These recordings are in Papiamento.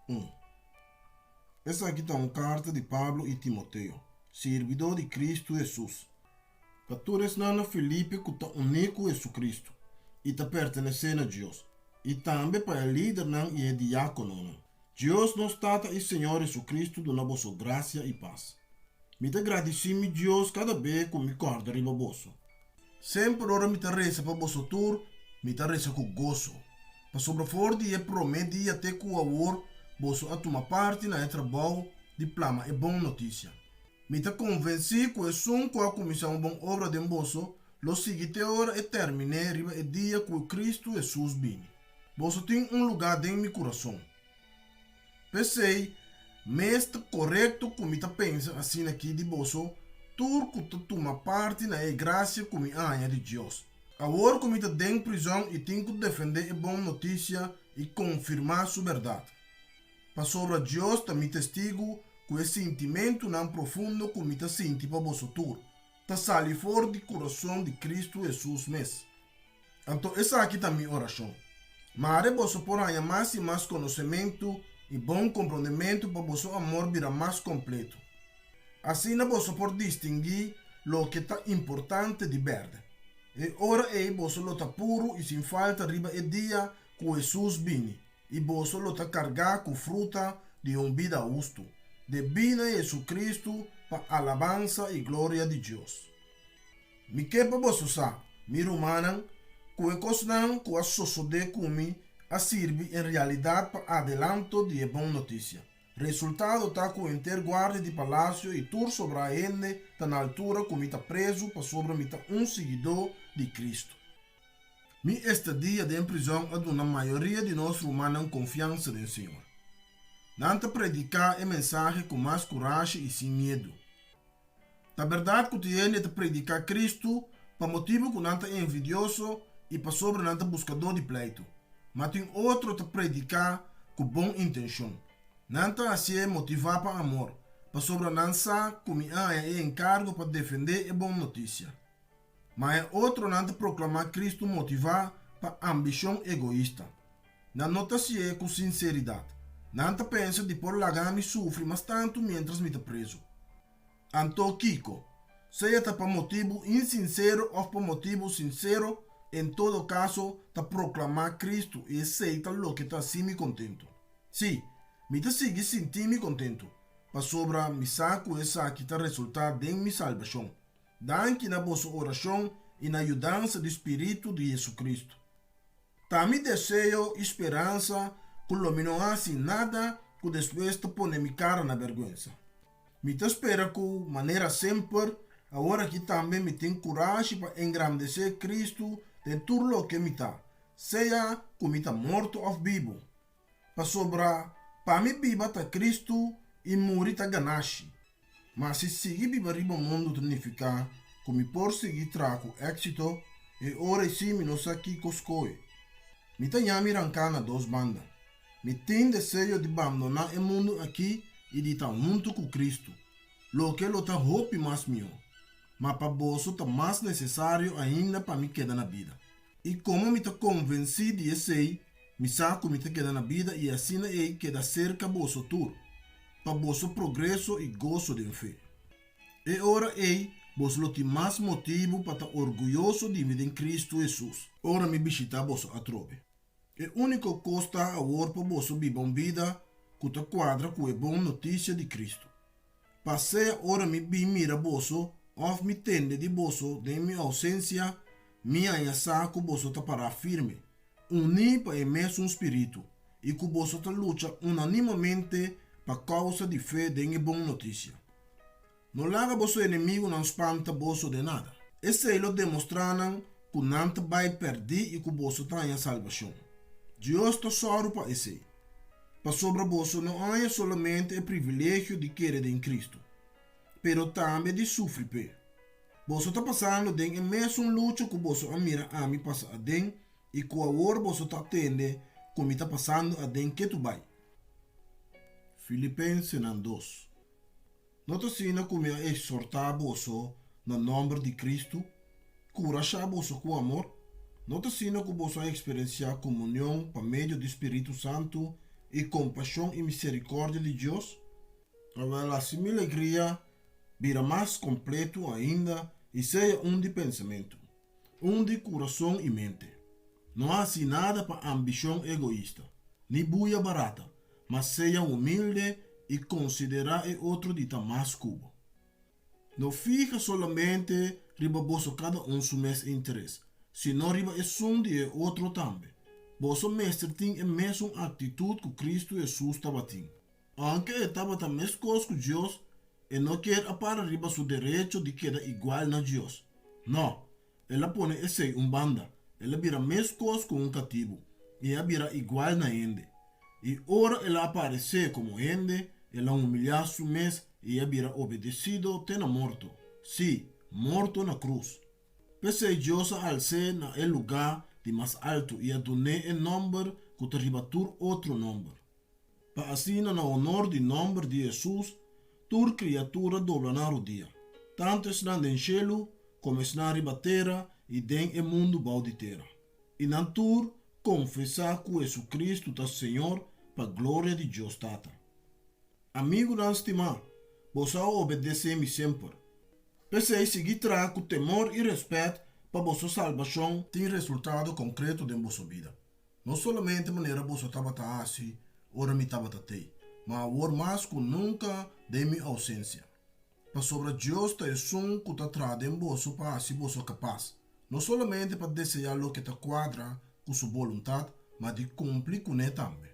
Un. Esaki ta un karta di Pablo i Timoteo, sirbidó di Kristu Hesus, pa tur esnan na Filipi ku ta uní ku Hesukristu i ta pertenesé na Dios, i tambe pa e lidernan i e diákononan. Dios nos Tata i Señor Hesukristu duna boso grasia i pas. Mi ta gradisí mi Dios kada be ku mi kòrda riba boso. Semper ora mi ta resa pa boso tur, mi ta resa ku goso, pasobra for di e promé dia te ku awor boso a tuma parti na e trabou di plama e bon notisia. Mi ta konvensí ku esun ku a kuminsá un bon obra den boso lo sigui te ora e terminé riba e dia ku Kristu Hesus bini. Boso tin un lugá den mi kurason. P'esei, mes ta korekto ku mi ta pensa asina aki di boso tur ku ta tuma parti na e grasia ku mi a haña di Dios. Awor ku mi ta den prizòn i tin ku defendé e bon notisia i konfirmá su bèrdat. Pasobra Dios ta mi testigu ku e sintimentunan profundo ku mi ta sinti pa boso tur, ta sali for di kurason di Kristu Hesus mes. Anto esaki ta mi orashon, Mare boso por haña mas i mas konosementu i bon komprondementu pa boso amor bira mas kompletu. Asina boso por distinguí loke ta importante di bèrdè. E ora ei boso lo ta puru i sin falta riba e dia ku Hesus bini, i boso lo ta kargá ku fruta di un bida hustu, debí na Hesukristu pa alabansa i gloria di Dios. Mi ke pa boso sa, mi rumannan, ku e kosnan ku a sosodé ku mi a sirbi en realidat pa adelanto di e bon notisia. Resultado ta ku henter guardia di palasio i tur sobrá hende ta na altura ku mi ta prezu pasobra mi ta un siguidó di Kristu. Mi estadia den prizòn a duna mayoria di nos rumannan konfiansa den Señor. Nan ta prediká e mensahe ku mas kurashi i sin miedu. Ta bèrdat ku tin hende ta prediká Kristu pa motibu ku nan ta envidioso i pasobra nan ta buskadó di pleitu. Ma tin otro ta prediká ku bon intenshon. Nan ta hasié motivá pa amor, pasobra nan sa ku mi a haña e enkargo pa defendé e bon notisia. Ma e otronan ta proklamá Kristu motivá pa ambishon egoista. Nan no ta hasié ku sinseridat. Nan ta pensa di por laga mi sufri mas tantu miéntras mi ta prezu. Anto kiko? Sea ta pa motibu insinsero òf pa motibu sinsero, en todo kaso ta proklamá Kristu i esei ta loke ta hasi mi kontentu. Sí, mi ta sigui sinti mi kontentu, pasobra mi sa ku esaki ta resultá den mi salbashon. Danki na boso orashon i na yudansa di spiritu di JesuCristu. Ta mi deseo i speransa ku lo mi no hasi nada ku despues ta pone mi kara na bèrgwensa. Mi ta spera ku, manera semper, awor aki tambe mi tin kurashi pa engrandesé Kristu den tur loke mi ta, sea ku mi ta morto òf bibu. Pasobra pa mi biba ta Kristu i muri ta ganashi. Ma si sigui biba riba mundu ta nifiká ku mi por sigui traha ku éksito, e ora ei sí mi no sa kiko skohe. Mi ta ña mi ranká na dos banda. Mi tin deseo di bandoná e mundu akí i di ta huntu ku Kristu, loke lo ta hopi mas mihó. Ma pa boso ta mas nesesario ainda pa mi keda na bida. I komo mi ta konvensí di esei, mi sa ku mi ta keda na bida i asina ei keda serka boso tur, pa boso progreso i goso den fe. E ora ei boso lo tin mas motibu pa ta orguyoso di mi den Kristu Hesus, ora mi bishitá boso atrobe. E úniko kos ta awor pa boso biba un bida ku ta kuadra ku e bon notisia di Kristu. Pa sea ora mi bin mira boso òf mi tende di boso den mi ousensia, mi haña sa ku boso ta pará firme, uní pa e mesun spiritu, i ku boso ta lucha unanimamente pa kousa di fe den e bon notisia. No laga boso enemigunan spanta boso den nada. Esei lo demostrá nan ku nan ta bai pèrdí i ku boso ta haña salbashon. Dios ta sòru pa esei. Pasobra boso no haña solamente e privilegio di kere den Kristu, pero tambe di sufri p'e. Boso ta pasando den e mesun lucha ku boso a mira ami pasa aden i ku awor boso ta tende ku mi ta pasando aden ketu bai. Filipensenan dos. No ta asina ku mi a eksortá boso na nòmber di Kristu, kurashá boso ku amor? No ta asina ku boso a eksperensiá komunion pa medio di spiritu santu? i kompashon i miserikòrdia di Dios? Awèl, hasi mi legria bira mas kompletu ainda i sea un di pensamentu, un di kurason i mente. No hasi nada pa ambishon egoista, ni buya barata, ma sea humilde i konsiderá e otro di ta mas ku bo. No fiha solamente riba boso kada un su mes interes, sino riba esun di e otro tambe. Boso mester tin e mesun aktitut ku Kristu Hesus tabatin. Ounke e tabata meskos ku Dios, e no kier a para riba su derecho di keda igual na Dios. No, el a pone esei un banda, el a bira meskos ku un katibu i a bira igual na hende. I ora el a aparesé komo hende, el a humiliá su mes i a bira obedesido te na morto, sí, morto na krus. P'esei Dios a als'é na e lugá di mas altu i a dun'é e nòmber ku ta riba tur otro nòmber. Pa asina na honor di nòmber di Hesus tur kriatura dobla nan rodia, tantu esnan den shelu komo esnan riba tera i den e mundu bou di tera. I nan tur konfesá ku Hesukristu ta Señor pa gloria di Dios Tata. Amigunan stimá, boso a obedesé mi semper. P'esei sigui traha ku temor i rèspèt pa boso salbashon tin resultado konkreto den boso bida. No solamente manera boso tabata hasi ora mi tabata tei, ma awor mas ku nunka den mi ousensia. Pasobra Dios ta esun ku ta traha den boso pa hasi boso kapas, no solamente pa deseá loke ta kuadra ku su boluntat, ma di kumpli kuné tambe.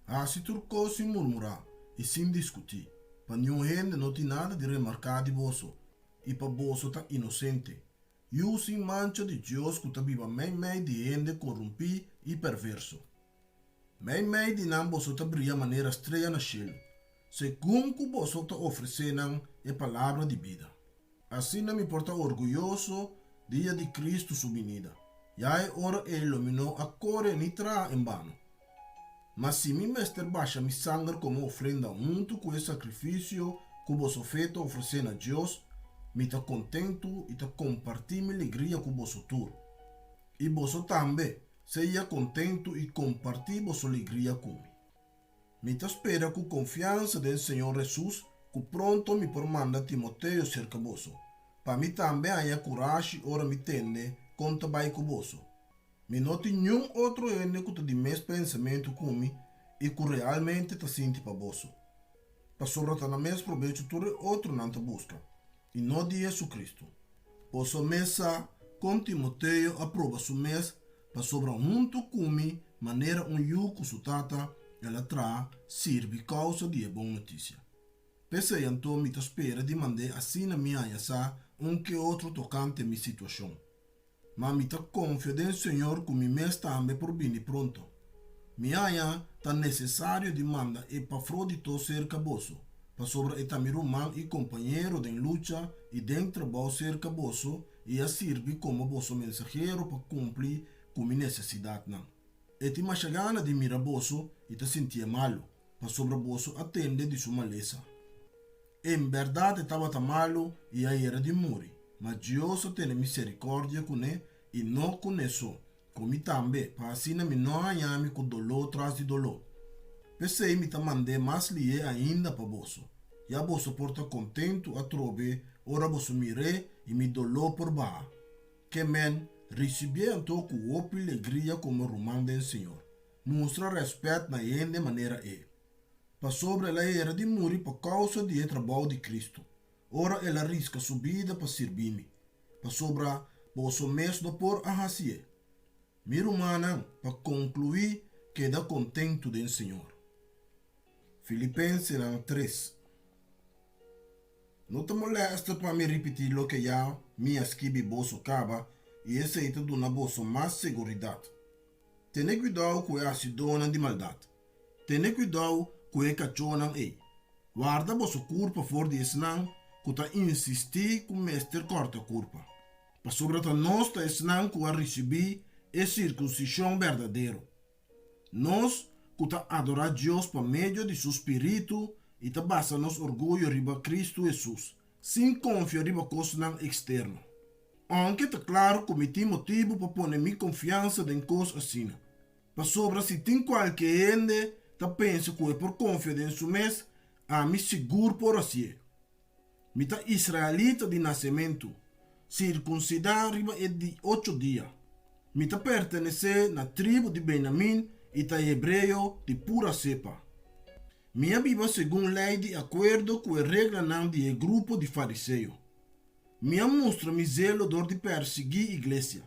Hasi tur kos sin murmurá i sin diskutí, pa niun hende no tin nada di remarká di boso i pa boso ta inosente, Yu sin mancha di Dios ku ta biba meimei di hende korumpí i perverso. Meimei di nan boso ta bria manera strea na shelu, segun ku boso ta ofresé nan e palabra di bida. Asina mi por ta orguyoso dia di Kristu su binida, ya e ora ei lo mi no a kore ni traha en bano. Ma si mi mester basha mi sanger komo ofrenda huntu ku e sakrifisio ku boso fe ta ofresé na Dios, mi ta kontentu i ta kompartí mi legria ku boso tur. I boso tambe, sea kontentu i kompartí boso legria ku mi. Mi ta spera ku konfiansa den Señor Hesus ku pronto mi por manda Timoteo serka boso, pa mi tambe haña kurashi ora mi tende kon ta bai ku boso. Mi no tin niun otro hende ku ta di mes pensamentu ku mi i ku realmente ta sinti pa boso. Pasobra ta nan mes probecho tur e otronan ta buska, i no di Jesucristo. Boso mes sa kon Timoteo a proba su mes pasobra huntu ku mi manera un yu ku su tata el a traha sirbi kousa di e bon notisia. P'esei anto mi ta spera di mand'é asina mi haña sa un ke otro tokante mi situashon. Ma mi ta konfia den Señor ku mi mes tambe por bini pronto. Mi haña ta nesesario di manda Epafrodito serka boso, pasobra e ta mi ruman i kompañero den lucha i den trabou serka boso i a sirbi komo boso mensahero pa kumpli ku mi nesesidatnan. E tin masha gana di mira boso i ta sintié malu, pasobra boso a tende di su malesa. En bèrdat e tabata malu i a yera di muri, ma Dios a tene miserikòrdia kuné, i no kuné so, ku mi tambe, pa asina mi no haña mi ku doló tras di doló. P'esei mi ta mand'é mas lihé ainda pa boso, ya boso por ta kontentu atrobe ora boso mir'é i mi doló por baha. Ke men, risibié anto ku hopi legria komo ruman den Señor. Mustra rèspèt na hende manera e. Pasobra el a hera di muri pa kousa di e trabou di Kristu, ora el a riska su bida pa sirbi mi, pasobra boso mes no por a hasié. Mi rumannan, pa konkluí, keda kontentu den Señor. Filipensenan tres. No ta molèster pa mi ripití loke ya mi a skibi boso kaba, i esei ta duna boso mas seguridat. Tene kuidou ku e hasidónan di maldat. Tene kuidou ku e kachónan ei. Warda boso kurpa for di esnan ku ta insistí ku mester kòrta kurpa. Pasobra ta nos ta esnan ku a risibí e sirkunsishon berdadero. Nos ku ta adorá Dios pa medio di su spiritu i ta basa nos orguyo riba Kristu Hesus, sin konfia riba kosnan eksterno. Ounke ta klaru ku mi tin motibu pa pone mi konfiansa den kos asina. Pasobra si tin kualke hende ta pensa ku e por konfia den su mes, ami sigur por hasié. Mi ta israelita di nasementu, sirkunsidá riba e di ocho dia. Mi ta pertenesé na tribu di Benyamin i ta hebreo di pura sepa. Mi a biba segun lei di akuerdo ku e reglanan di e grupo di fariseo. Mi a mustra mi zelo dor di persiguí iglesia.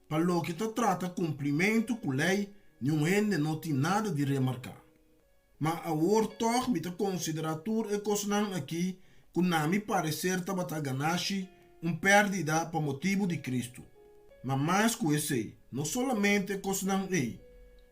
Pa loke ta trata kumplimentu ku lei, niun hende no tin nada di remarká. Ma awor tòg mi ta konsiderá tur e kosnan akí ku na mi pareser tabata ganashi, un pèrdida pa motibu di Kristu. Ma mas ku esei, no solamente e kosnan ei,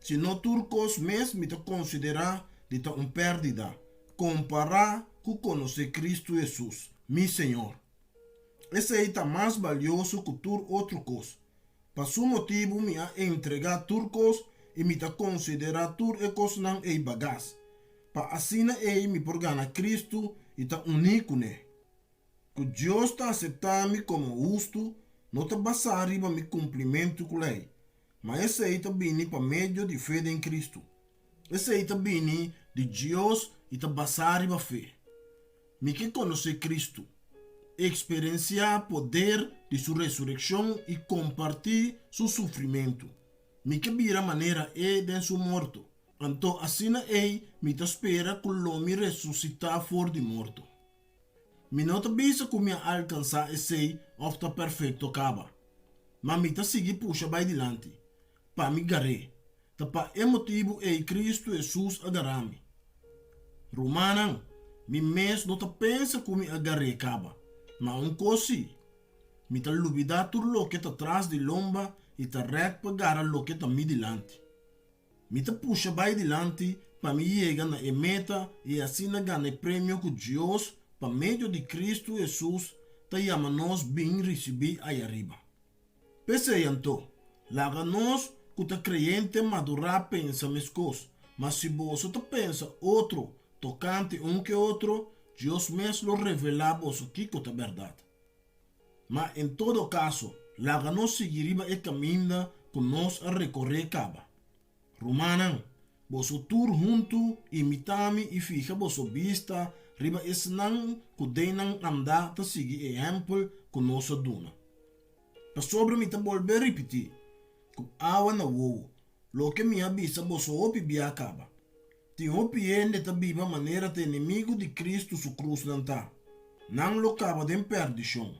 sino tur kos mes mi ta konsiderá di ta un pèrdida, kompará ku konosé Kristu Hesus, mi Señor. Esei ta mas balioso ku tur otro kos. Pa su motibu mi a entregá tur kos i mi ta konsiderá tur e kosnan ei bagas, pa asina ei mi por gana Kristu i ta uní kuné. Ku Dios ta aseptá mi komo hustu no ta basá riba mi kumplimentu ku lei, ma esei ta bini pa medio di fe den Kristu. Esei ta bini di Dios i ta basá riba fe. Mi ke konosé Kristu, eksperensiá poder di su resurekshon i kompartí su sufrimentu. Mi ke bira manera e den su morto. Anto asina ei mi ta spera ku lo mi resusitá for di morto. Mi no ta bisa ku mi a alkansá esei òf ta perfekto kaba, ma mi ta sigui pusha bai dilanti, pa mi gar'é. Ta pa e motibu ei Kristu Hesus a gara mi. Rumannan, mi mes no ta pensa ku mi a gar'é kaba, ma un kos sí, mi ta lubidá tur loke ta tras di lomba i ta rèk pa gara loke ta mi dilanti. Mi ta pusha bai dilanti pa mi yega na e meta i asina gana e premio ku Dios pa medio di Kristu Hesus ta yama nos bin risibí ayariba. P'esei anto, laga nos ku ta kreyente madurá pensa meskos, ma si boso ta pensa otro tokante un ke otro, Dios mes lo revelá boso kiko ta bèrdat. Ma en todo kaso, laga nos sigui riba e kaminda ku nos a rekoré kaba. Rumannan, boso tur huntu imitá mi i fiha boso bista riba esnan ku den nan andá ta sigui e ehèmpel ku nos a duna. Pasobra mi ta bolbe ripití, ku awa na wowo, loke mi a bisa boso hopi bia kaba. Tin hopi hende ta biba manera ta enemigu di Kristu su krus nan ta. Nan lo kaba den pèrdishon.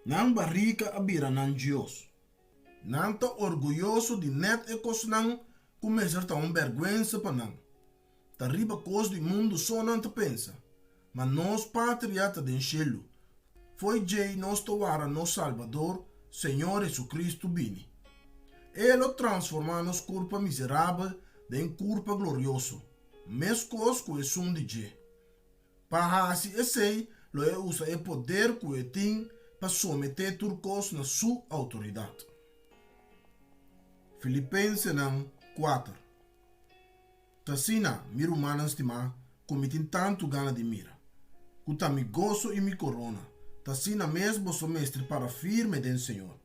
Nan barika a bira nan dios. Nan ta orguyoso di nèt e kosnan ku mester ta un bèrgwensa pa nan. Ta riba kos di mundu so nan ta pensa. Ma nos patria ta den shelu. Fo'i djei nos ta wara nos Salbador, Señor Jesucristo, bini. E lo transformá nos kurpa miserabel den kurpa glorioso, meskos ku esun di dje. Pa hasi esei lo e usa e poder ku e tin pa someté tur kos na su outoridat. Filipensenan kuater. Ta asina, mi rumannan stimá, ku mi tin tantu gana di mira, ku ta mi goso i mi korona, ta asina mes boso mester para firme den Señor.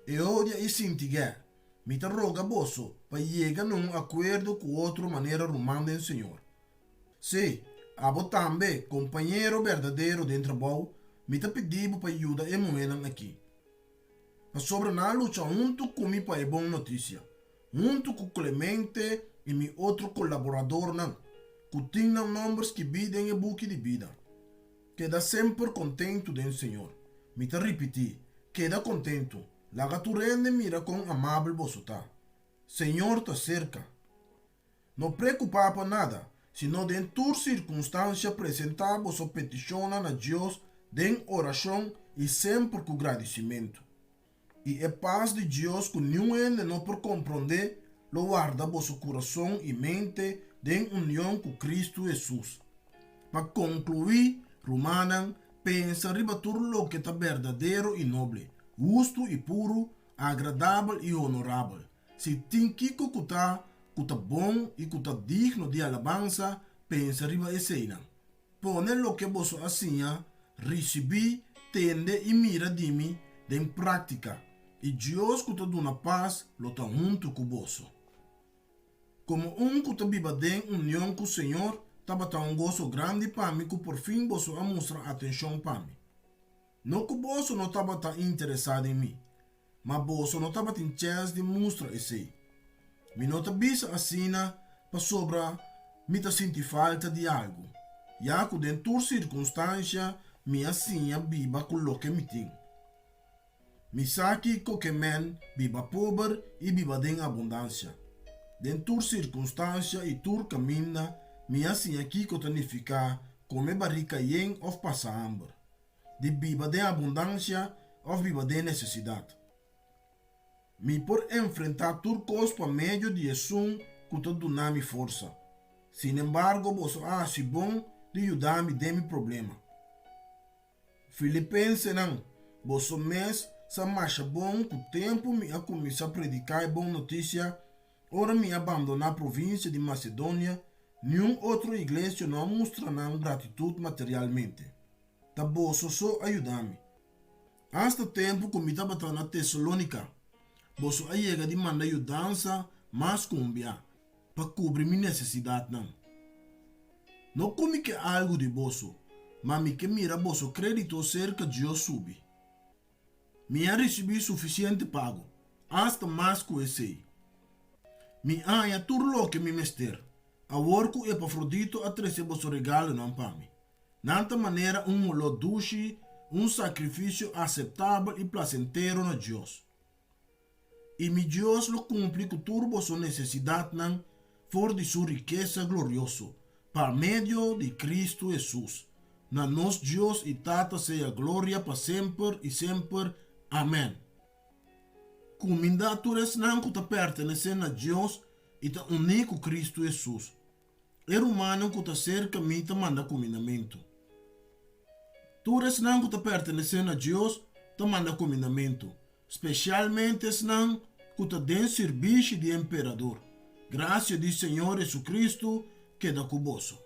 Eodia i Sintigè, mi ta roga boso pa yega na un akuerdo ku otro manera ruman den Señor. Sí, abo tambe, kompañero berdadero den trabou, mi ta pidi bo pa yuda e muhénan akí. Pasobra nan a lucha huntu ku mi pa e bon notisia, huntu ku Clemente i mi otro kolaboradornan, ku tin nan nòmber skibí den e buki di bida. Keda semper kontentu den Señor. Mi ta ripití, keda kontentu. Laga tur hende mira kon amabel boso ta. Señor ta serka. No preokupá pa nada, sino den tur sirkunstansia presentá boso petishonnan na Dios den orashon i semper ku gradisimentu. I e pas di Dios ku niun hende no por komprondé lo warda boso kurason i mente den union ku Kristu Hesus. Pa konkluí, rumannan, pensa riba tur loke ta berdadero i noble, hustu i puru, agradabel i honorabel. Si tin kiko ku ta ku ta bon i ku ta digno di alabansa, pensa riba eseinan. Pone loke boso a siña, risibí, tende i mira di mi den práktika, i Dios ku ta duna pas lo ta huntu ku boso. Komo un ku ta biba den union ku Señor, tabata un goso grandi pa mi ku porfin boso a mustra atenshon pa mi. No ku boso no tabata interesá den mi, ma boso no tabatin chèns di mustra esei. Mi no ta bisa asina pasobra mi ta sinti falta di algu, ya ku den tur sirkunstansha mi a siña biba ku loke mi tin. Mi sa kiko ke men biba pober i biba den abundansia. Den tur sirkunstansha i tur kaminda mi a siña kiko ta nifiká kome barika yen òf pasa hamber, di biba den abundansia òf biba den nesesidat. Mi por enfrentá tur kos pa medio di esun ku ta duna mi forsa. Sinembargo boso a hasi bon di yuda mi den mi problema. Filipensenan, boso mes sa masha bon ku tempu mi a kuminsá prediká e bon notisia, ora mi a bandoná provinsia di Masedonia, niun otro iglesia no a mustra nan gratitut materialmente. Ta boso so a yuda mi. Asta tempu ku mi tabata na Tesalónika, boso a yega di manda yudansa mas ku un bia pa kubri mi nesesidatnan. No ku mi ke algu di boso, ma mi ke mira boso krédito serka Dios subi. Mi a risibí sufisiente pago, asta mas ku esei. Mi a haña tur loke mi mester, awor ku Epafrodito a trese boso regalonan pa mi. Nan ta manera un holó dushi, un sakrifisio aseptabel i plasentero na Dios. I mi Dios lo kumpli ku tur boso nesesidatnan for di su rikesa glorioso, pa medio di Kristu Hesus. Na nos Dios i Tata sea gloria pa semper i semper. Amèn. Kumindá tur esnan ku ta pertenesé na Dios i ta uní ku Kristu Hesus. E rumannan ku ta serka mi ta manda kumindamentu. Tur esnan ku ta pertenesé na Dios ta manda kumindamentu, spesialmente esnan ku ta den sirbishi di Emperador. Grasia di Señor Hesukristu keda ku boso.